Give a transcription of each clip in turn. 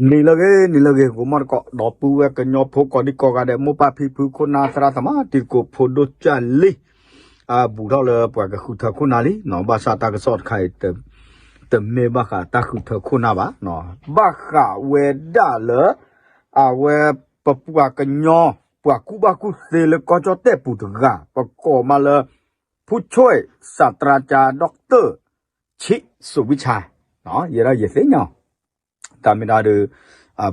နံၤလၢအဂ့ၤ နံၤလၢအဂ့ၤ ဂီၤမီၢ်တကိး ဒီပုၢ်ဝဲၢ်ကညီဖိကိးဒံကိးဂၤဒဲး မိၢ်ပၢ်ဖံဖု ခိၣ်နၢ်သရၣ်သမါ တံၤသကိးဖိဒိၣ်ကၢ်လံ, ဘူးထီၣ်လၢပှၤကဃုထၢခိၣ်နၢ်လံ, ဘၣ်ဆၣ်တၢ်ကစီၣ်တခါအံၤ တမ့ၢ်ဘၣ်ဃးတၢ်ဃုထၢခိၣ်နၢ်ဘၣ်, ဘၣ်ဃးဝဲဒၣ်လၢ အဝဲ ပပှၤကညီ ပှၤကူၣ်ဘၣ်ကူၣ်သ့လၢကီၢ်ကၠီၣ်တဲၣ်ပူၤတဂၤ ပကိးမးလၢ ผู้ช่วยศาสตราจารย์ ดอกเตอร์ ชิดสุวิชา ယဲဒၣ်ယသ့ၣ်ညါအီၤ, တၢ်မ့ၢ်တၢ်ဒီး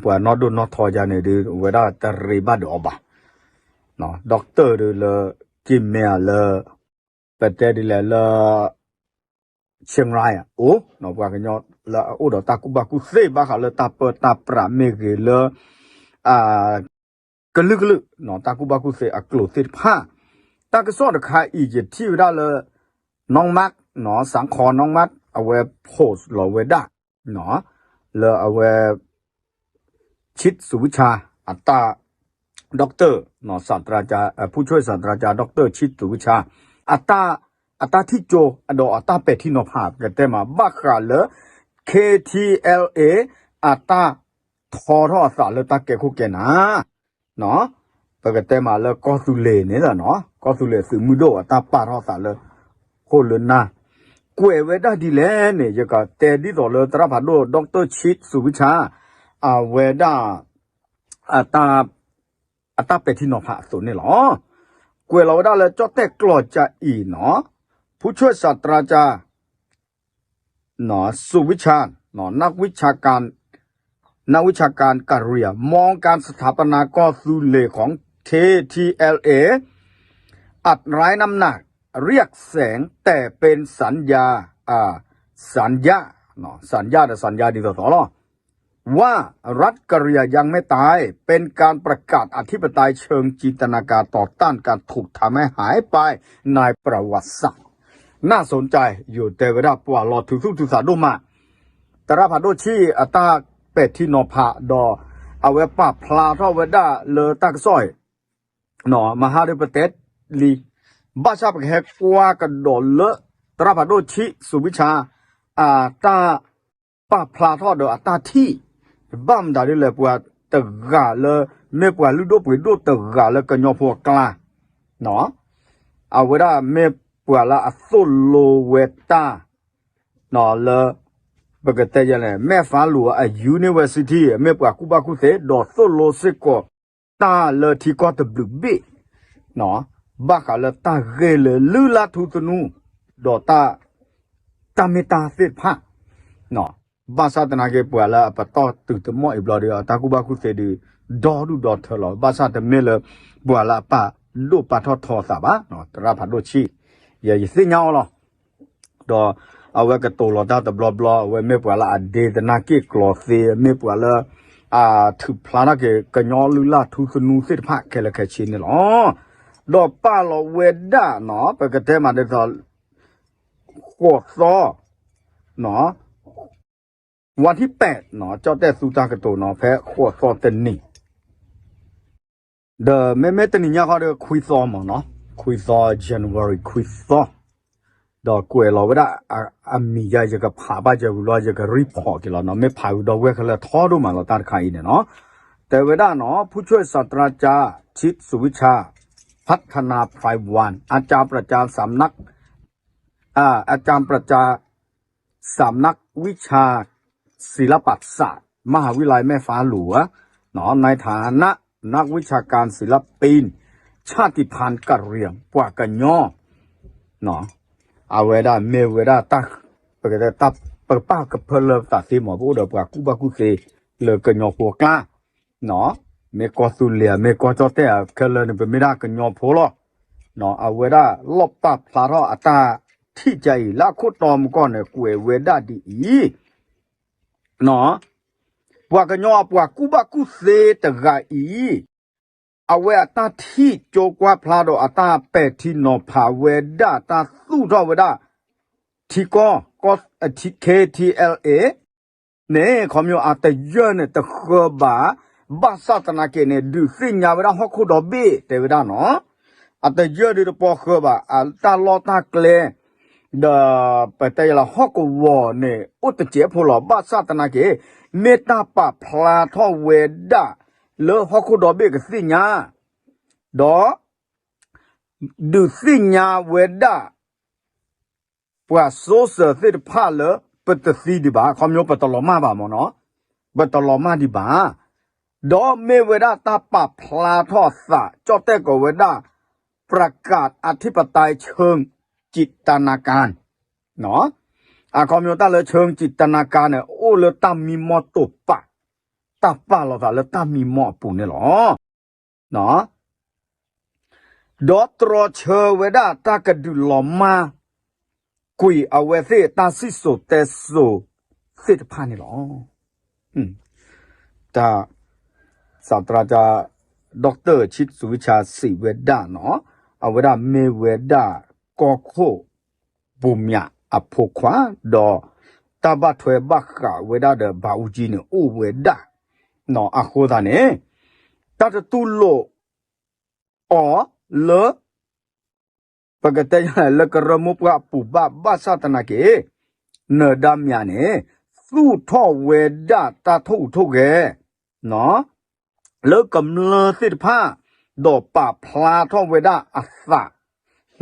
ပှၤနီၢ်ဒိၣ်နီၢ်ထီယါန့ၣ်ဒီး အဝဲဒၣ်တရံးဘၣ်ဒီးအီၤဘၣ်, ဒီကတၢၢ်ဒီးလၢ က့ၤမဲာ်လၢ ပတဲဒ်လဲၣ်လၢ ဆ့ရၣ်အိၣ် ပှၤကညီလၢအအိၣ်ဒီးတၢ်ကူၣ်ဘၣ်ကူၣ်သ့ဘၣ်ဃးလၢတၢ်ပၢတၢ်ပြးမ့ၢ်ဂ့ၤလၢ ကလုာ်ကလုာ် တၢ်ကူၣ်ဘၣ်ကူၣ်သ့အကျိၤသ့ၣ်တဖၣ်, တၢ်ကစီၣ်တခါအံၤ ယထံၣ်ဝဲဒၣ်လၢ น้องมาร์ค စးခီ น้องมาร์ค အဝဲ post လီၤဝဲဒၣ် လၢအဝဲ ชิดสุวิชา အတၢ် doctor ศาสตราจารย์ ผู้ช่วยศาสตราจารย์ ดอกเตอร์ ชิดสุวิชา အတၢ် အတၢ်ထံၣ်ကၠိ ဒီးအတၢ်ပဲာ်ထံနီၤဖး ပကတဲမး ဘၣ်ဃးလၢ K T L A အတၢ်ထီထီၣ်အသးလၢတၢ်ကဲခိၣ်ကဲနၢ် ပကတဲမးလၢကီၢ်သူလ့ၤန့ၣ်လီၤ, ကီၢ်သူလ့ၤသုးမုၢ်ဒိၣ်အတၢ်ပာ်ထီၣ်သးလၢ ခိၣ်လၢနၢ် ကွဲးဝဲဒၣ်ဒ်လဲၣ်န့ၣ် ယကတဲဒ်သိးလၢသရၣ်ဖးဒိၣ် doctor ဆံးသူဝံဆါ အဝဲဒၣ် အတၢ်ပဲာ်ထံနီၤဖးအသိးန့ၣ်လီၤ. ကွဲးလီၤဝဲဒၣ်လၢကၠီၣ်တဲၣ်ကျိာ်ကၢအံၤနီၤ ผู้ช่วยศาสตราจารย์ สุวิชา นักวิชาการ นักวิชาการกะเหรี่ยง มองการสถาปนากองทุนเหล่ของ เค ที แอล เอ อัดไร้น้ำหนัก เรียกแสงแต่เป็นสัญญา อ่า สัญญา เนาะ สัญญา แต่สัญญาดีต่อต่อหรอ ว่ารัฐกะเหรี่ยงยังไม่ตาย เป็นการประกาศอธิปไตยเชิงจินตนาการต่อต้านการถูกทำให้หายไปในประวัติศาสตร์ น่าสนใจอยู่ တဲဝဲဒၣ်ပှၤလီၤထူသူၣ်ထူသးဒိၣ်မး သရၣ်ဖးဒိၣ်ဆံးအတၢ်ပဲာ်ထံနီၤဖးဒီး အဝဲပာ်ဖျါထီၣ်ဝဲဒၣ်လၢတၢ်ကစီၣ်အံၤ မဟါဒီးပတဲလံ ဘၣ်ဆၣ်ပကဟဲကွၢ်ကဒီးလၢ သရၣ်ဖးဒိၣ်ဆံးသူဝံဆါ အတၢ်ပာ်ဖျါထီၣ်ဒီးအတၢ်ထံၣ် ဘၣ်မတၤဒ်လဲၣ် ပှၤတဂၤလၢ မ့ၢ်ပှၤလုၢ်ဒိၣ်ပှ့ၤဒိၣ်တဂၤလၢကညီဖိအကျါ အဝဲဒၣ်မ့ၢ်ပှၤလၢအသိၣ်လိဝဲတၢ် လၢ ပကတဲယဲလဲၣ် မဲၢ်ဖးလူၤအ university မ့ၢ်ပှၤကူၣ်ဘၣ်ကူၣ်သ့ ဒီးသိၣ်လိစ့ၢ်ကီး တၢ်လၢထံကီၢ်တဘျုးဘ့ၣ် ဘၣ်ဃးလၢတၢ်ဂ့ၢ်လၢလုၢ်လၢ်ထူသနူ ဒီးတၢ် တၢ်မ့ၢ်တၢ်သ့ၣ်တဖၣ် ဘၣ်ဆၣ်သနာ်က့ ပှၤလၢအပတီၢ်တုၤတမီၢ်အံၤဘျီဒီး တၢ်ကူၣ်ဘၣ်ကူၣ်သ့ဒီး ဒီဒူၣ်ဒီထၢလီၤ ဘၣ်ဆၣ်တမ့ၢ်လၢ ပှၤလၢအပာ်ဒိၣ်ပာ်ထီၣ်ထီအသးဘၣ် သရၣ်ဖးဒိၣ်ဆံး ယဲယသ့ၣ်ညါအီၤလီၤ ဒီးအဝဲကတိၤလီၤတၢ်တဘျီဘျီ အဝဲမ့ၢ်ပှၤလၢအဒ့သနာ်က့ၣ်ကျိာ်သ့ မ့ၢ်ပှၤလၢ အထုးဖျါထီၣ်က့ၤ ကညီလုၢ်လၢ်ထူသနူသ့ၣ်တဖၣ်ခဲလၢာ်ခဲဆ့န့ၣ်လီၤ. ဒီးပာ်လီၤဝဲဒၣ်နီၤ ပကတဲမးဒ်သိး ဃိးသီ ဝါထံၣ်ပဲး ကၠီၣ်တဲၣ်သူတၢ်ကတိၤနီၤ ဖဲဃိးသီတနံၤ ဒီးမ့မ့ၢ်တနံၤညါဃီဒီး ခွံသီမ့ၢ်နီၤ ခွံသီ January ခွံသီ ဒီးကွဲးလီၤဝဲဒၣ် အမံၤယါ ယကဖးဘၣ်ယဂုၤလီၤ ယက report က့ၤလီၤနီၤ မ့ၢ်ဖးဂုၤဒီးဝဲခဲလၢာ်ထီဒိၣ်မးလီၤ တၢ်တခါအံၤန့ၣ်နီၤ တဲဝဲဒၣ်နီၤ ผู้ช่วยศาสตราจารย์ ชิดสุวิชา พัฒนาไพรวัน อาจารย์ประจำสำนัก อาจารย์ประจำสำนักวิชาศิลปศาสตร์ มหาวิทยาลัยแม่ฟ้าหลวง ในฐานะนักวิชาการศิลปิน ชาติพันธุ์กะเหรี่ยง ပှၤကညီ အဝဲဒၣ်မ့ၢ်ဝဲဒၣ်တၢ် ပကတဲတၢ် ပကပာ်ကဖၢလၢပသးသ့မး ပအိၣ်ဒီးပှၤကူၣ်ဘၣ်ကူၣ်သ့ လၢကညီဖိအကျါ မ့ၢ်ကီၢ်သူလ့ၤ မ့ၢ်ကီၢ်ကၠီၣ်တဲၣ် ခဲလၢာ်န့ၣ် ပမ့ၢ်ဒၣ်ကညီဖိလီၤ. အဝဲဒၣ်လီၣ်ပာ်ဖျါထီၣ်အတၢ်ထံၣ်ကါအံၤ လၢအခိၣ်တီမူကီၢ်န့ၣ် ကွဲးဝဲဒၣ်ဒ်အံၤ ပှၤကညီအပှၤကူၣ်ဘၣ်ကူၣ်သ့တဂၤအံၤ အဝဲအတၢ်ထံၣ်ကၠိကွၢ်ဖျါဒီးအတၢ်ပဲာ်ထံနီၤဖးဝဲဒၣ် တၢ်သူၣ်ထီၣ်ဝဲဒၣ် ထံကီၢ် K T L A န့ၣ် ခီဖျိအတယၢၢ်န့ၣ်တဃၢဘၣ်, ဘၣ်ဆၣ်သနာ်က့န့ၣ် ဒုးသ့ၣ်ညါဝဲဒၣ်ဟီၣ်ခိၣ်ဒီဘ့ၣ် တဲဝဲဒၣ်နီၤ, အတယၢၢ်ဒုးတပီဃၢဘၣ်, အတၢ်လီၢ်တၢ်ကျဲ ဒီးပတဲယလၢဟီၣ်ကဝီၤန့ၣ် အိၣ်တစဲးဖိလီၤ. ဘၣ်ဆၣ်သနာ်က့ မ့ၢ်တၢ်ပာ်ဖျါထီၣ်ဝဲဒၣ်လၢဟီၣ်ခိၣ်ဒီဘ့ၣ်ကသ့ၣ်ညါ, ဒီး ဒုးသ့ၣ်ညါဝဲဒၣ် ပှၤစိစၢၤသ့ၣ်တဖၣ်လၢ ပတသံဒံးဘၣ်, ခီဖျိပတလီၤမၢ်ဘၣ်မ့ၢ်နီၤ, ပတလီၤမၢ်ဒံးဘၣ်, ဒီးမ့ၢ်ဝဲဒၣ်တၢ်ပာ်ဖျါထီၣ်အသး ကၠီၣ်တဲၣ်ကိးဝဲဒၣ် ပှၤကးအထံၣ်ပတဲဆၢၣ်ကံးတနၤကၣ် အခီပညီတၢ်လၢဆၢၣ်ကံးတနၤကၣ်န့ၣ် အိၣ်လၢတၢ်မံမီၢ်တိာ်ပာ်, တၢ်ပာ်လီၤသးလၢတၢ်မံမီၢ်အပူၤန့ၣ်လီၤ. ဒီးတြီဆၢဝဲဒၣ်တၢ်ကဒုးလီၤမၢ်ကွံာ်အဝဲသ့ၣ်တၢ်စံၣ်စိၤတဲစိၤသ့ၣ်တဖၣ်န့ၣ်လီၤ. တၢ် စးတြၢ်တၢ် ဒီကတၢၢ်ဆံးစူၤဝံဆါစံးဝဲဒၣ်နီၤ, အဝဲဒၣ်မ့ၢ်ဝဲဒၣ်ကီၢ်ခိၣ် ပူၤမၠးအဖိခွါ, ဒီးတၢ်ဘၣ်ထွဲဘၣ်ဃးဝဲဒၣ်ဒီးဘၣ်အူကၠံန့ၣ်အိၣ်ဝဲဒၣ်နီၤ, အဃိသတးန့ၣ် တၢ်တတူၢ်လိာ်အီၤလၢ ပကတဲလၢကရၢမိၢ်ပှၢ်အပူၤဘၣ်, ဘၣ်ဆၣ်သနာ်က့ နၢၤဒါမၠးန့ၣ် သူၣ်ထီၣ်ဝဲဒၣ်တၢ်ထိၣ်ဟူးထိၣ်ဂဲၤ လၢကမျၢၢ်သ့ၣ်တဖၣ်, ဒီးပာ်ဖျါထီၣ်ဝဲဒၣ်အသး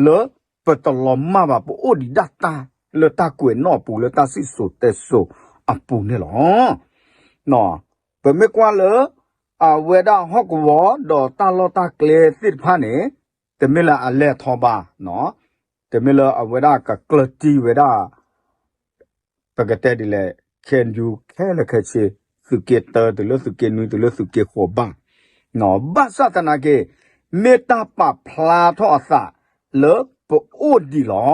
လၢပတလီၤမၢ်ဘၣ်, ပအိၣ်ဒံးဒၣ်တၢ်လၢတၢ်ကွဲးနီၣ်အပူၤ လၢတၢ်စံၣ်စိၤတဲစိၤအပူၤန့ၣ်လီၤ. ပမ့ၢ်ကွၢ်လၢ အဝဲဒၣ်ဟီၣ်ကဝီၤ ဒီးတၢ်လီၢ်တၢ်ကျဲသ့ၣ်တဖၣ်န့ၣ် တမ့ၢ်လၢအလဲၤထီၣ်ဘၣ်, တမ့ၢ်လၢအဝဲဒၣ်ကကျၢၢ်တံၢ်ဝဲဒၣ် ပကတဲဒ်လဲၣ် ခ့ၣ်ယူၣ် ခဲလၢာ်ခဲဆ့, သုးက့တၢ တုၤလၢသုးက့နွံ တုၤလၢသုးက့ဃိးဘၣ်, ဘၣ်ဆၣ်သနာ်က့ မ့ၢ်တၢ်ပာ်ဖျါထီၣ်အသးလၢပအိၣ်ဒံးလီၤ.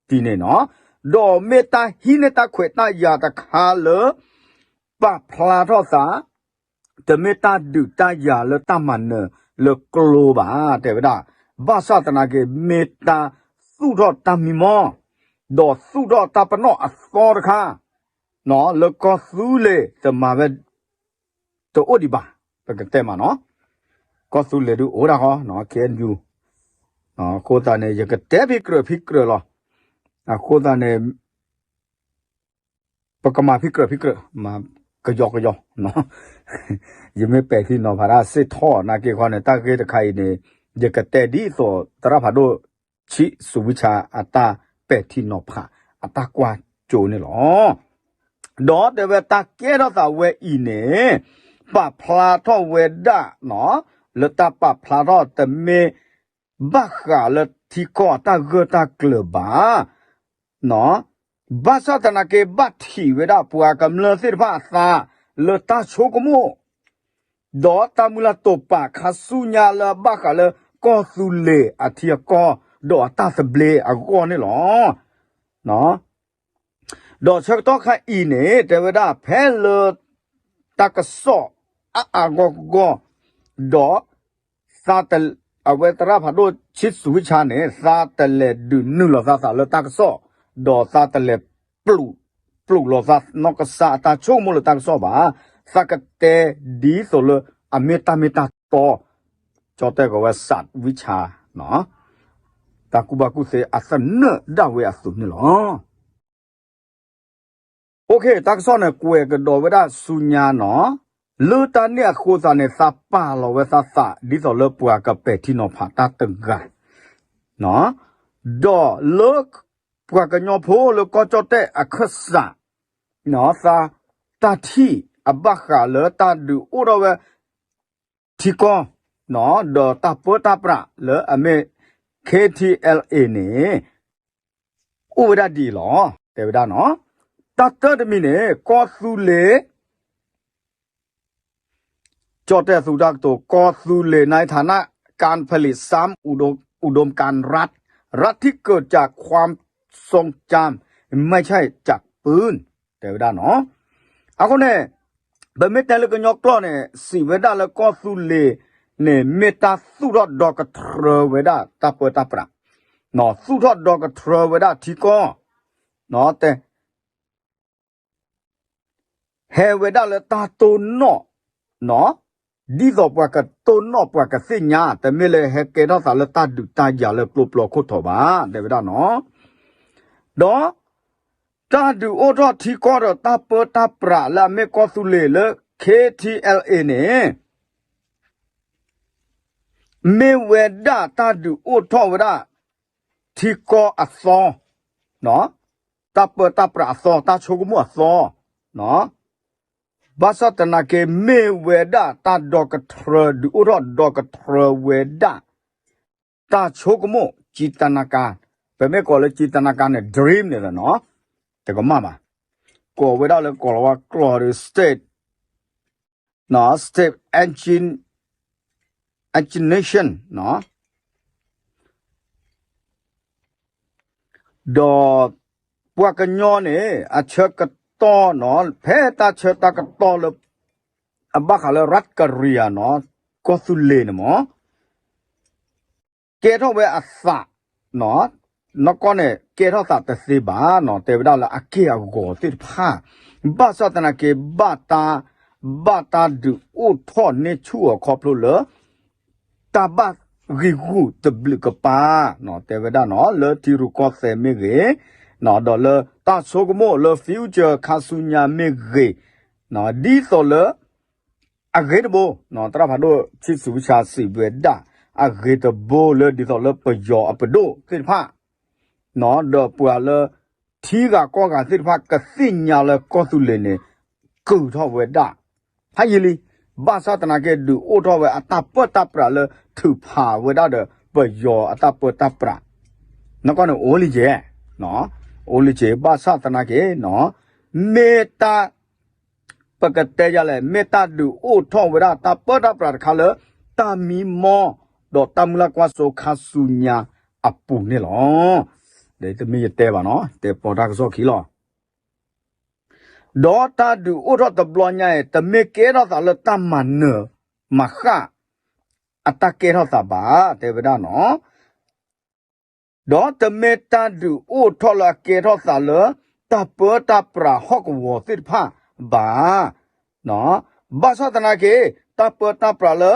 ဒ်န့ၣ်နီၤ, ဒီးမ့ၢ်တၢ်ဟံးန့ၢ်တၢ်ခွဲးတၢ်ယာ်တခါလၢ ပာ်ဖျါထီၣ်သး တမ့ၢ်တၢ်ဒုးတၢ်ယၤလၢတၢ်မၤနၢၤလၢကျိဘၣ်, တဲဝဲဒၣ်, ဘၣ်ဆၣ်သနာ်က့ မ့ၢ်တၢ်သူၣ်ထီၣ်တၢ်မံမီၢ်, ဒီးသူၣ်ထီၣ်တၢ်ပနီၣ်အသီတခါ, လၢကီၢ်သူလ့ၤတမၤဝဲ တအိၣ်ဒံးဘၣ်, ပကတဲမးနီၤ, ကီၢ်သူလ့ၤဒုးအိၣ်ဒၣ်ဃီ, ခဲယူၣ်, အဃိသတးန့ၣ် ယကတဲဖံးကြၢးဖံးကြၢးလီၤ. အဃိသတးန့ၣ် ပကမၤဖံးကြၢးဖံးကြၢး, မၤကယီကယီ, ယမ့ၢ်ပဲာ်ထံနီၤဖးတၢ်စ့ၢ်ထီၣ်နာ်က့ခီန့ၣ် တၢ်ဂ့ၢ်တခါအံၤန့ၣ် ယကတဲဒ်သိးသရၣ်ဖးဒိၣ် ဆံးစူၤဝံဆါအတၢ်ပဲာ်ထံနီၤဖး အတၢ်ကွၢ်စိန့ၣ်လီၤ. ဒီးတဲဝဲတၢ်ကဲထီၣ်သးဝဲအံၤန့ၣ် ပာ်ဖျါထီၣ်ဝဲဒၣ်နီၤ, လၢတၢ်ပာ်ဖျါထီၣ်တမ့ၢ်ဘၣ်ဃးလၢထံကီၢ်အတၢ်ဂၢၢ်တၢ်ကျၢၤဘၣ် ဘၣ်ဆၣ်သနာ်က့ ဘၣ်ထံးဝဲဒၣ်ပှၤကမျၢၢ်သ့ၣ်တဖၣ်အသး လၢတၢ်ဆိကမိၣ် ဒီးတၢ်မုၢ်လၢ်တိာ်ပာ်ခါဆူညါလၢအဘၣ်ဃးလၢကီၢ်သူလ့ၤအထံအကီၢ် ဒီးအတၢ်သဘျ့အဂီၢ်န့ၣ်လီၤ. ဒီးဆၢကတီၢ်ခါအံၤန့ၣ် တဲဝဲဒၣ်ဖဲလၢ တၢ်ကစီၣ်အါအါဂီၢ်ဂီၢ် ဒီး သးတ အဝဲသရၣ်ဖးဒိၣ်ဆံးစူၤဝံဆါန့ၣ် သးတလဲၤဒုးနုာ်လီၤသးသးလၢတၢ်ကစီၣ်, ဒီးသးတလဲၤ ပျူးလိာ်သးနီၢ်ကစၢ်အတၢ်ဆိကမိၣ်လၢတၢ်ကစီၣ်ဘၣ်, သးကတဲဒ်သိးလၢအမ့ၢ်တၢ်မ့ၢ်တၢ်တီ, ကၠီတဲကီးဝဲစးဝံဆါ တၢ်ကူၣ်ဘၣ်ကူၣ်သ့အသနၢၣ်ဒၣ်ဝဲအသိးန့ၣ်လီၤ. တၢ်ကစီၣ်န့ၣ် ကွဲးကဒီးဝဲဒၣ်ဆူညါနီၤ, လၢတၢ်န့ၣ်အဃိသးန့ၣ် သးပာ်လီၤဝဲသးသး ဒ်သိးလၢပှၤကပဲာ်ထံနီၤဖးတၢ်တဂၤ ဒီးလၢ ပှၤကညီဖိလၢကီၢ်ကၠီၣ်တဲၣ်အခၢၣ်စး သး တၢ်ထံၣ်အဘၣ်ဃးလၢတၢ်ဒုးအိၣ်ထီၣ်ဝဲ ထံကီၢ် ဒီးတၢ်ပၢတၢ်ပြးလၢအမ့ၢ် K T L A န့ၣ် အိၣ်ဝဲဒၣ်ဒ်အံၤလီၤ တဲဝဲဒၣ်နီၤ. တၢ်တၢတမံၤန့ၣ် ကီၢ်သူလ့ၤ ကၠီၣ်တဲၣ်သူတၢ်ကတိၤ ကီၢ်သူလ့ၤ ในฐานะการผลิตซ้ำอุดมการณ์รัฐ รัฐที่เกิดจากความทรงจำ ไม่ใช่จากปืน တဲဝဲဒၣ်နီၤ. အဃိန့ၣ် ပမ့ၢ်တဲလၢကညီကျိာ်န့ၣ် စံးဝဲဒၣ်လၢကီၢ်သူလ့ၤန့ၣ် မ့ၢ်တၢ်သူၣ်ထီၣ်ဒီကထြၢဝဲဒၣ်တၢ်ပၢတၢ်ပြး, သူၣ်ထီၣ်ဒီကထြၢဝဲဒၣ်ထံကီၢ် တဲ ဟဲဝဲဒၣ်လၢတၢ်တိၢ်နီၣ် ဒ်သိးပှၤကတိၢ်နီၣ်ပှၤကသ့ၣ်ညါ တမ့ၢ်လၢဟဲကဲထီၣ်သးလၢတၢ်ဒုးတၢ်ယၤလၢကျိပျီခိၣ်ထီဘၣ် တဲဝဲဒၣ်နီၤ. ဒီး တၢ်ဒုးအိၣ်ထီၣ်ထံကီၢ်ဒီးတၢ်ပၢတၢ်ပြးလၢအမ့ၢ်ကီၢ်သူလ့ၤလၢ K T L A န့ၣ် မ့ၢ်ဝဲဒၣ်တၢ်ဒုးအိၣ်ထီၣ်ဝဲဒၣ် ထံကီၢ်အသီ, တၢ်ပၢတၢ်ပြးအသီ, တၢ်ဆိကမိၣ်အသီ, ဘၣ်ဆၣ်သနာ်က့ မ့ၢ်ဝဲဒၣ်တၢ်ဒီကထြၢ ဒုးအိၣ်ထီၣ်ဒီကထြၢဝဲဒၣ် တၢ်ဆိကမိၣ် จินตนาการ, ပမ့ၢ်ကိးလၢ จินตนาการ န့ၣ် dream န့ၣ်လီၤနီၤ, တကမၣ်ဘၣ်, ကိးဝဲဒၣ်လၢကိၤလၤဝါကျိာ်ဒီး state, state imagination ဒီးပှၤကညီန့ၣ် အဆၢကတီၢ်နီၤ ဖဲတၢ်ဆၢတၢ်ကတီၢ်လၢ အဘၣ်ဃးလၢ ရၢတ်ကရံယၤနီၤ ကီၢ်သူလ့ၤန့ၣ်မ့ၢ် ကဲထီၣ်ဝဲအသး နီၢ်ကီၢ်န့ၣ် ကဲထီၣ်သးတသ့ဘၣ်နီၤ တဲဝဲဒၣ်လၢအက့ၢ်အဂီၤသ့ၣ်တဖၣ် ဘၣ်ဆၣ်သနာ်က့ ဘၣ်တၢ် ဘၣ်တၢ်ဒုးအိၣ်ထီၣ်န့ၢ်ဆူၣ်အီၤခီဖျိလၢ တၢ်ဘၣ်ဂံာ်ဂူာ်တဘျုးကပၤ တဲဝဲဒၣ်နီၤ လၢထံရူၢ်ကီၢ်သဲးမ့ၢ်ဂ့ၤ ဒီးလၢတၢ်ဆိကမိၣ်လၢ future ခါဆူညါမ့ၢ်ဂ့ၤ ဒ်သိးလၢ အဂ့ၤတဘိ သရၣ်ဖးဒိၣ်ဆံးစူၤဝံၡါစံးဝဲဒၣ် အဂ့ၤတဘိလၢဒ်သိးလၢပယီၤအပဒိၣ်သ့ၣ်တဖၣ် ဒီးပှၤလၢ ထံဂၤကီၢ်ဂၤသ့ၣ်တဖၣ် ကသ့ၣ်ညါလၢကီၢ်သူလ့ၤန့ၣ် ကုာ်ထီၣ်ဝဲဒၣ် ဖးယံာ်လံ ဘၣ်ဆၣ်သနာ်က့ ဒုးအိၣ်ထီၣ်ဝဲအတၢ်ပၢတၢ်ပြးလၢ ထုးဖးဝဲဒၣ်ဒီး ပယီၤအတၢ်ပၢတၢ်ပြး နီၢ်ကီၢ်န့ၣ် အိၣ်လံကဲ အိၣ်လံကဲ ဘၣ်ဆၣ်သနာ်က့ မ့ၢ်တၢ် ပကတဲယၤလဲၣ် မ့ၢ်တၢ်ဒုးအိၣ်ထီၣ်ဝဲဒၣ်တၢ်ပၢတၢ်ပြးတခါလၢ တၢ်မံမီၢ် ဒီးတၢ်မုၢ်လၢ်ကွၢ်စိခါဆူညါအပူၤန့ၣ်လီၤ. ဒီးတမ့ၢ်ယတဲဘၣ်နီၤ တဲပီတၢ်ကစီၣ်ခံလီၤ. ဒီးတၢ်ဒုးအိၣ်ထီၣ်တဘျီညါအံၤ တမ့ၢ်ကဲထီၣ်သးလၢတၢ်မၤနၢၤမၤဃၣ် အတၢ်ကဲထီၣ်သးဘၣ် တဲဝဲဒၣ်နီၤ ဒီးတမ့ၢ်တၢ်ဒုးအိၣ်ထီၣ်လၢအကဲထီၣ်သးလၢ တၢ်ပၢတၢ်ပြးဟီၣ်ကဝီၤသ့ၣ်တဖၣ်ဘၣ်. ဘၣ်ဆၣ်သနာ်က့ တၢ်ပၢတၢ်ပြးလၢ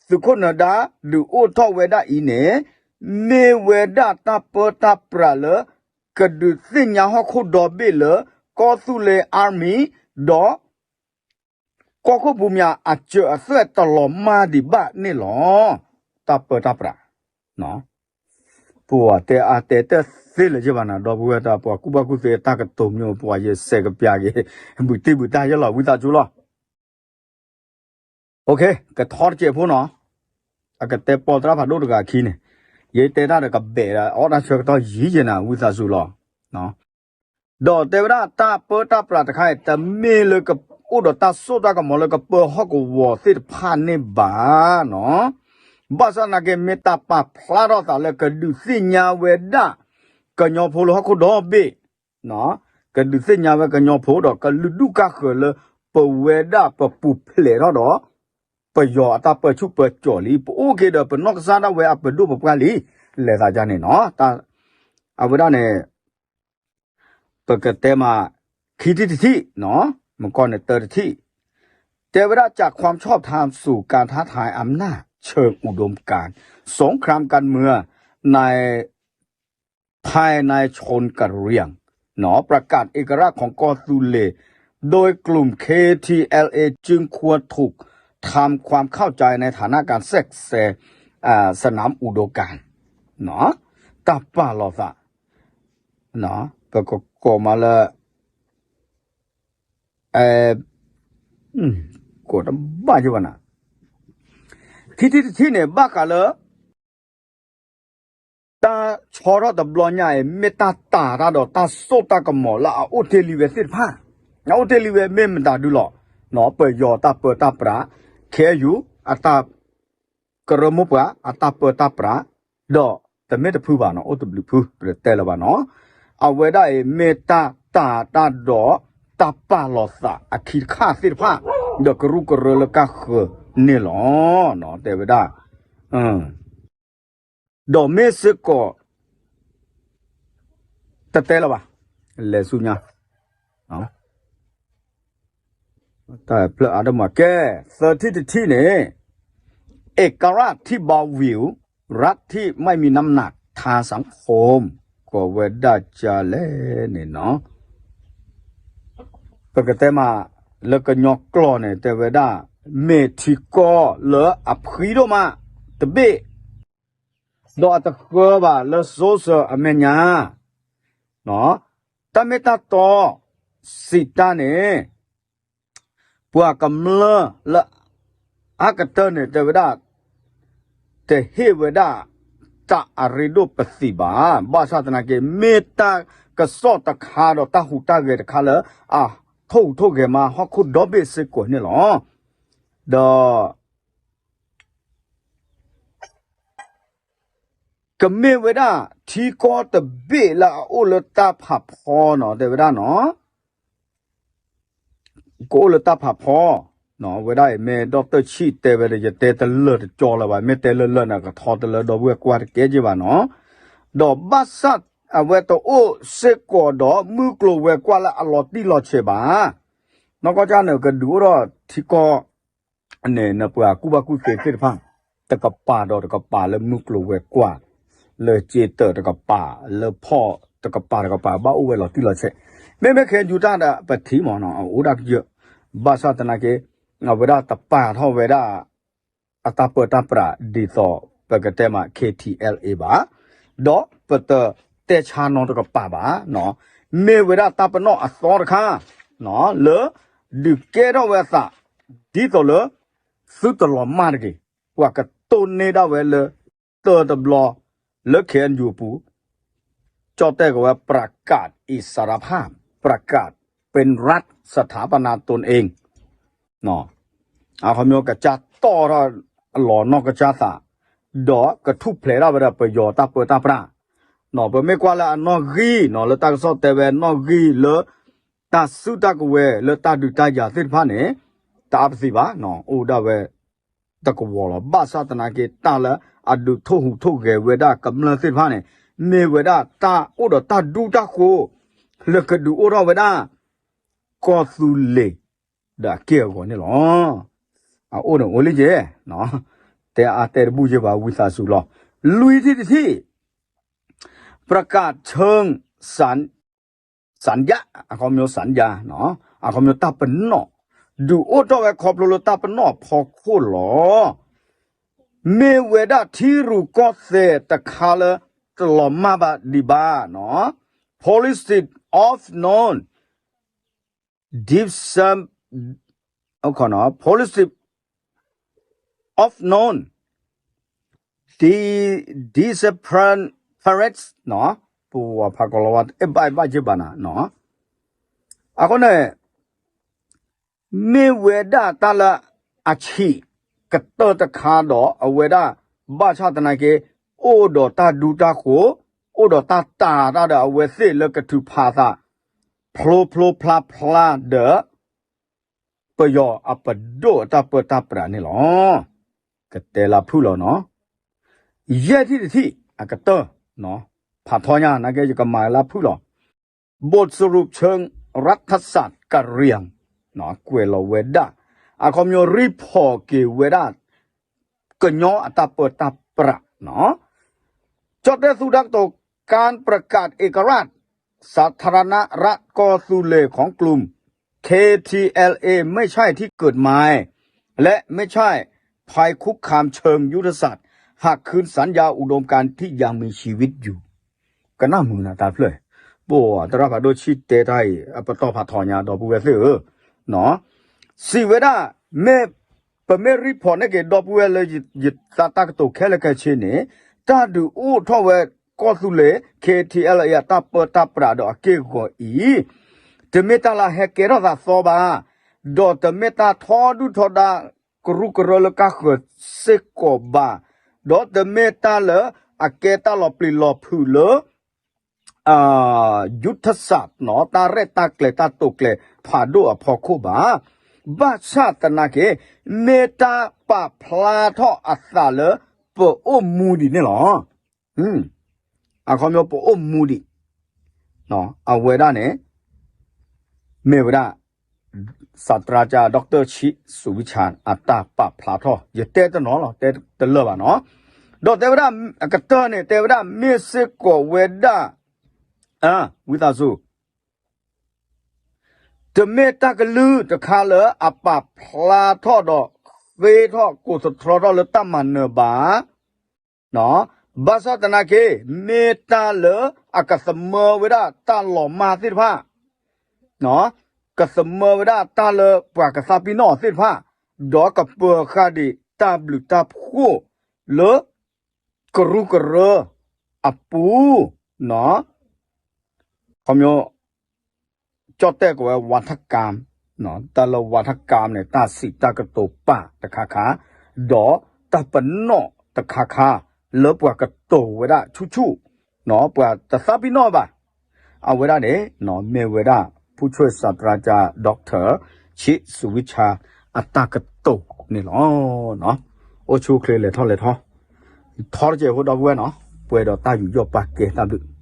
သုးခိၣ်နၢၤဒါဒုးအိၣ်ထီၣ်ဝဲဒၣ်အံၤန့ၣ် မ့ၢ်ဝဲဒၣ်တၢ်ပၢတၢ်ပြးလၢ ကဒုးသ့ၣ်ညါဟီၣ်ခိၣ်ဒီဘ့ၣ်လၢ ကီၢ်သူလ့ၤ army ဒီး ကီၢ်ခိၣ်ပူၤမၠးအစၢၤအသွဲၣ်တလီၤမၢ်ဒံးဘၣ်န့ၣ်လီၤ. တၢ်ပၢတၢ်ပြး ပှၤတဲအါတဲတသ့လၢၤယဲၢ်ဘၣ်နၤ ဒီပုၢ်ဝဲၢ်တၢ် ပှၤကူၣ်ဘၣ်ကူၣ်သ့တၢ်ကတိၤမ့ၢ် ပှၤယစဲးကပျၢ်က့ၤ ဘုးတံၢ်ဘုးတၢ်ယဲၢ်လီၤ ဝံသးစူၤလီၤ. ကထီတစဲးဖိနီၤ အကတဲပီသရၣ်ဖးဒိၣ်တဂၤခံန့ၣ် ယတဲတၢ်ဒီးကဘဲးဒီး အီၣ်တၢ်ဆၢကတီၢ်ယံာ်ယဲၢ်နၤ ဝံသးစူၤလီၤ. ဒီးတဲဝဲဒၣ်တၢ်ပၢတၢ်ပြးတခါအံၤ တမ့ၢ်လၢကအိၣ်ဒီးတၢ်စိတၢ်ကမီၤလၢကပၢဟီၣ်ကဝီၤသ့ၣ်တဖၣ်န့ၣ်ဘၣ်နီၤ. ဘၣ်ဆၣ်သနာ်က့ မ့ၢ်တၢ်ပာ်ဖျါထီၣ်သးလၢကဒုးသ့ၣ်ညါဝဲဒၣ် ကညီဖိလၢဟီၣ်ခိၣ်ဒီဘ့ၣ် ကဒုးသ့ၣ်ညါဝဲကညီဖိဒီး ကလုာ်ဒူၣ်ကၢ်ဃၢၤလၢ ပဝဲဒၣ်ပပူၤဖျဲးထီၣ်ဒီး ပယီၤအတၢ်ပၢဆူၣ်ပၢစိးလံ ပအိၣ်က့ၤဒီးပနီၢ်ကစၢ်ဒၣ်ဝဲအပဒိၣ်ပပှၢ်လံ လဲၤသးဒ်န့ၣ်နီၤ အဝဲဒၣ်န့ၣ် ပကတဲမး ခံထံၣ်တထံၣ်နီၤ မကီၢ်န့ၣ်တၢတထံၣ် တဲဝဲဒၣ် จากความชอบธรรมสู่การท้าทายอำนาจเชิงอุดมการณ์ สงครามการเมืองใน ภายในชนกะเหรี่ยง ประกาศเอกราชของกอตูเล โดยกลุ่ม เค ที แอล เอ จึงควรถูกทำความเข้าใจในฐานะการแทรกแซง สนามอุดมการณ์ တၢ်ပာ်လီၤသး ပကကိးမးလၢ ကိးတဘၣ်ယဘၣ်နၤ ခံထံၣ်တထံၣ်န့ၣ် ဘၣ်ဃးလၢ တၢ်ဆီထီၣ်တဘျီညါအံၤ မ့ၢ်တၢ်တာ်တၢ်ဒီးတၢ်စိတၢ်ကမီၤလၢအအိၣ်တ့ၢ်လံဝဲသ့ၣ်တဖၣ် အအိၣ်တ့ၢ်လံဝဲမ့ၢ်မတၤဒုလီၤ ပယီၤတၢ်ပၢတၢ်ပြး ခဲယူ အတၢ် ကရၢမိၢ်ပှၢ် အတၢ်ပၢတၢ်ပြး ဒီးတမ့ၢ်တဖုဘၣ်နီၤ အိၣ်တဘျုးဖု ပတဲလၢၤဘၣ်နီၤ အဝဲဒၣ်အံၤ မ့ၢ်တၢ်တာ်တၢ်ဒီး တၢ်ပာ်လီၤသးအခံတခါသ့ၣ်တဖၣ် ဒီးကရူၢ်ကရၢလၢကၢ်ဃၢၤန့ၣ်လီၤ တဲဝဲဒၣ် ဒီးမ့ၢ်စ့ၢ်ကီး တတဲလၢၤဘၣ် လဲၤဆူညါ တၢ်ဖျၢၣ်အါဒိၣ်မးကဲ သၢထံၣ်တထံၣ်န့ၣ် เอกราชที่เบาหวิว รัฐที่ไม่มีน้ำหนักทางสังคม ကိးဝဲဒၣ်ကလဲၣ်န့ၣ်နီၤ ပကတဲမး လၢကညီကျိာ်န့ၣ် တဲဝဲဒၣ် မ့ၢ်ထံကီၢ်လၢအဖှံဒိၣ်မးတဘ့ၣ် ဒီးအတဃၢဘၣ်လၢ social အမဲာ်ညါ တၢ်မ့ၢ်တၢ်တီ စံးတၢ်န့ၣ် ပှၤကမျၢၢ်လၢအါကတၢၢ်န့ၣ် တဲဝဲဒၣ် တဟ့ၣ်ဝဲဒၣ် တၢ်အရ့ဒိၣ်ပသံးဘၣ်. ဘၣ်ဆၣ်သနာ်က့ မ့ၢ်တၢ်ကစီၣ်တခါဒီးတၢ်ဟူးတၢ်ဂဲၤတခါလၢ အထိၣ်ဟူးထိၣ်ဂဲၤမးဟီၣ်ခိၣ်ဒီဘ့ၣ်စ့ၢ်ကီးန့ၣ်လီၤ. ဒီး ကမ့ၢ်ဝဲဒၣ် ထံကီၢ်တဘ့ၣ်လၢအအိၣ်လၢတၢ်ဖးဖီနီၤ တဲဝဲဒၣ်နီၤ ကအိၣ်လၢတၢ်ဖးဖီ ဝဲဒၣ်အံၤမ့ၢ် ဒီတၢၢ်ဆံၣ်တဲဝဲဒီး ယတဲတလၢာ်တကၠီလၢၤဘၣ်, မ့ၢ်တဲလၢလၢာ်န့ၣ် ကထီတလၢဒီပုၢ်ဝဲၢ်ကွၢ်တကဲက့ဘၣ်နီၤ. ဒီးဘၣ်ဆၣ်အဝဲတအိၣ်စ့ၢ်ကီးဒီး မုၢ်ကျိၤဝဲၤကွာ်လၢအလီၤတံၢ်လီၤဆဲးဘၣ်. နီၢ်ကီၢ်ကၢ်န့ၣ် ကဒုးအိၣ်ထီၣ်ထံကီၢ် န့ၣ် နပှၤကူၣ်ဘၣ်ကူၣ်သ့သ့ၣ်တဖၣ် တကပၤဒီးတကပၤလၢမုၢ်ကျိၤဝဲၤကွာ်, လၢစ့တၢးတကပၤ, လၢဖီၣ်တကပၤတကပၤ ဘၣ်အိၣ်ဝဲလီၤတံၢ်လီၤဆဲး, မ့မ့ၢ်ခဲယူၤတၢ်ဒီးပထံၣ်မးနီၤ အအိၣ်ဒၣ်ကယၢၢ်, ဘၣ်ဆၣ်သနာ်က့ အဝဲဒၣ်တပာ်ထီၣ်ဝဲဒၣ် အတၢ်ပၢတၢ်ပြးဒ်သိး ပကတဲမး KTLA ဘၣ်, ဒီးပတတဲဆါနီတကပၤဘၣ်, မ့ၢ်ဝဲဒၣ်တၢ်ပနီၣ်အသီတခါ လၢ ဒုးကဲထီၣ်ဝဲအသး ဒ်သိးလၢ သုတလီၤမၢ်တဂ့ၤ, ပှၤကတိၢ်န့ၢ်ဒၣ်ဝဲလၢ တၢတဘျီ လၢ KNU အပူၤ ကၠီၣ်တဲၣ်ကဝဲ ประกาศอิสรภาพ ประกาศเป็นรัฐสถาปนาตนเอง အခီပညီ ကစၢ်တီၢ်ထီၣ်အလီၢ်နီၢ်ကစၢ်သး, ဒီးကထူၣ်ဖျဲးဒၣ်ဝဲဒၣ်ပယီၤတၢ်ပၢတၢ်ပြး, ပမ့ၢ်ကွၢ်လၢအနီၣ်ဂံၢ်နီၤ လၢတၢ်ကစီၣ်တဲဝဲနီၣ်ဂံၢ်လၢ တၢ်စုတၢ်ကဝဲၤလၢတၢ်ဒုးတၢ်ယၤသ့ၣ်တဖၣ်န့ၣ် တအါပသံးဘၣ်, အိၣ်ဒၣ်ဝဲ တကဝီၤလီၤ. ဘၣ်ဆၣ်သနာ်က့ တၢ်လၢအဒုးထိၣ်ဟူးထိၣ်ဂဲၤဝဲဒၣ်ကမျၢၢ်သ့ၣ်တဖၣ်န့ၣ် မ့ၢ်ဝဲဒၣ်တၢ်အိၣ်ဒီးတၢ်ဒူတၢ်ဃိး လၢကဒုးအိၣ်ထီၣ်ဝဲဒၣ် ကီၢ်သူလ့ၤ ဒီးအက့ၢ်အဂီၤန့ၣ်လီၤ. အအိၣ်န့ၣ်အိၣ်လံက့, တဲအါတဲတဘူၣ်က့ဘၣ် ဝံသးစူၤလီၤ. လွံၢ်ထံၣ်တထံၣ် ประกาศเชิงสัญ สัญญา အခီပညီ สัญญา အခီပညီတၢ်ပနီၣ် ဒုးအိၣ်ထီၣ်ဝဲခီဖျိလၢတၢ်ပနီၣ်အဖီခိၣ်လီၤ. မ့ၢ်ဝဲဒၣ်ထံရူၢ်ကီၢ်သဲးတခါလၢ တလီၤမၢ်ဘၣ်ဒံးဘၣ်နီၤ, policy of non-, dis-, policy of non-, disappearance နီၤ, ပဝဲဖးကီးလီၤဝဲ အဲၣ်ဘၣ်အဲၣ်ဘၣ်က့ဘၣ်နၤနီၤ, အဃိန့ၣ် မ့ၢ်ဝဲဒၣ်တၢ်လၢအဆံးကတၢၢ်တခါဒီး အဝဲဒၣ် ဘၣ်ဆၣ်သနာ်က့ အိၣ်ဒီးတၢ်ဒူတၢ်ဃိး, အိၣ်ဒီးတၢ်တာ်တၢ်ဒီးအဝဲသ့ၣ်လၢကထုးဖးသး ဖျိဖျိဖျါဖျါဒီး ပယီၤအပဒိၣ်အတၢ်ပၢတၢ်ပြးန့ၣ်လီၤ. ကတဲလၢဖုၣ်လီၤနီၤ, ယဲၢ်ထံၣ်တထံၣ်အကတၢၢ်, ဖးထီညါ နာ်က့ ယကမၤလၢဖုၣ်လီၤ. บทสรุปเชิงรัฐศาสตร์กะเหรี่ยง ကွဲးလီၤဝဲဒၣ်, အခီပညီ report က့ၤဝဲဒၣ် ကညီအတၢ်ပၢတၢ်ပြးနီၤ, ကၠီၣ်တဲၣ်သူတၢ်ကတိၤ การประกาศเอกราชสาธารณรัฐกอร์ตูเลของกลุ่ม เคทีแอลเอ ไม่ใช่ที่เกิดใหม่ และไม่ใช่ภัยคุกคามเชิงยุทธศาสตร์ หากคืนสัญญาอุดมการณ์ที่ยังมีชีวิตอยู่ ကနၣ်မုာ်နၤတၢ်ဖျၢၣ်, ပသရၣ်ဖးဒိၣ်ဆံၣ်တဲတၢ်အံၤ အပတီၢ်ဖးထီညါ ဒီပုၢ်ဝဲၢ်သ့ၣ်ဧၢ, စံးဝဲဒၣ်, မ့ၢ်ပမ့ၢ် report န့ၢ်က့ၤ ဒီပုၢ်ဝဲၢ်လၢယသးတၢ်ကတိၤခဲလၢာ်ခဲဆ့န့ၣ်, တၢ်ဒုးအိၣ်ထီၣ်ဝဲ ကီၢ်သူလ့ၤ KTLA အတၢ်ပၢတၢ်ပြးဒီးအက့ၢ်အဂီၤအံၤ, တမ့ၢ်တၢ်လၢအဟဲကဲထီၣ်သးသီဘၣ်, ဒီးတမ့ၢ်တၢ်ထီဒုၣ်ထီဒါ ကရူၢ်ကရၢလၢကါဃၢၤစ့ၢ်ကီးဘၣ်, ဒီးတမ့ၢ်တၢ်လၢအကဲတၢ်လီၤပျံၤလီၤဖုးလၢ ยุทธศาสตร์နီၤ တၢ်ရဲၣ်တၢ်ကျဲၤတၢ်တိာ်ကျဲၤဖးဒိၣ်အဖီခိၣ်ဘၣ်. ဘၣ်ဆၣ်သနာ်က့ မ့ၢ်တၢ်ပာ်ဖျါထီၣ်အသးလၢ ပအိၣ်မူဒံးန့ၣ်လီၤ. အခီပညီ ပအိၣ်မူဒံး အဝဲဒၣ်န့ၣ် မ့ၢ်ဝဲဒၣ် ศาสตราจารย์ ดอกเตอร์ ချံၣ် สุวิชา အတၢ်ပာ်ဖျါထီၣ် ယတဲတနီၤလီၤ တဲတလၢာ်ဘၣ်နီၤ. ဒီးတဲဝဲဒၣ် အကတၢၢ်န့ၣ် တဲဝဲဒၣ် မ့ၢ်စ့ၢ်ကီးဝဲဒၣ် ဝံသးစူၤ တ တမ့ၢ်တၢ်ကလုၢ်တခါလၢအပာ်ဖျါထီၣ်ဒီးဃ့ထီၣ်ကိးသတြီထီၣ်လၢတၢ်မၤနၢၤဘၣ်. ဘၣ်ဆၣ်သနာ်က့ မ့ၢ်တၢ်လၢအကသမၢဝဲဒၣ်တၢ်လီၤမၢ်သ့ၣ်တဖၣ်, ကသမၢဝဲဒၣ်တၢ်လၢပှၤကသးပ့ၤနီၣ်အီၤသ့ၣ်တဖၣ်, ဒီးကပၢၤဃာ်ဒံးတၢ်ဘျုးတၢ်ဖှိၣ်လၢကရူၢ်ကရၢအပူၤ, ခီ ကၠီၣ်တဲၣ်ကဝဲ ဝါထၢၣ်ကၢမ်, တၢ်လၢဝါထၢၣ်ကၢမ်န့ၣ် တၢ်စံးတၢ်ကတိၤပာ်တခါခါ, ဒီးတၢ်ပနီၣ်တခါခါ လၢပှၤကတိၤဝဲဒၣ်ဆူၣ်ဆူၣ်, ပှၤတသးပ့ၤနီၣ်ဘၣ်. အဝဲဒၣ်န့ၣ် မ့ၢ်ဝဲဒၣ် ဖူဆွဲၣ်စးတြါကၠၢ ဒီကထၢၣ် ဆံးစူၤဝံဆါ အတၢ်ကတိၤန့ၣ်လီၤ. အိၣ်ဆူၣ်အိၣ်ချ့လဲၤထီၣ်လဲၤထီ, ထီတစဲးဖိဒီပုၢ်ဝဲၢ်နီၤ, ပှဲၤဒီးတၢ်ယူးယီၣ်ပာ်ကဲတၢ်ဘျုး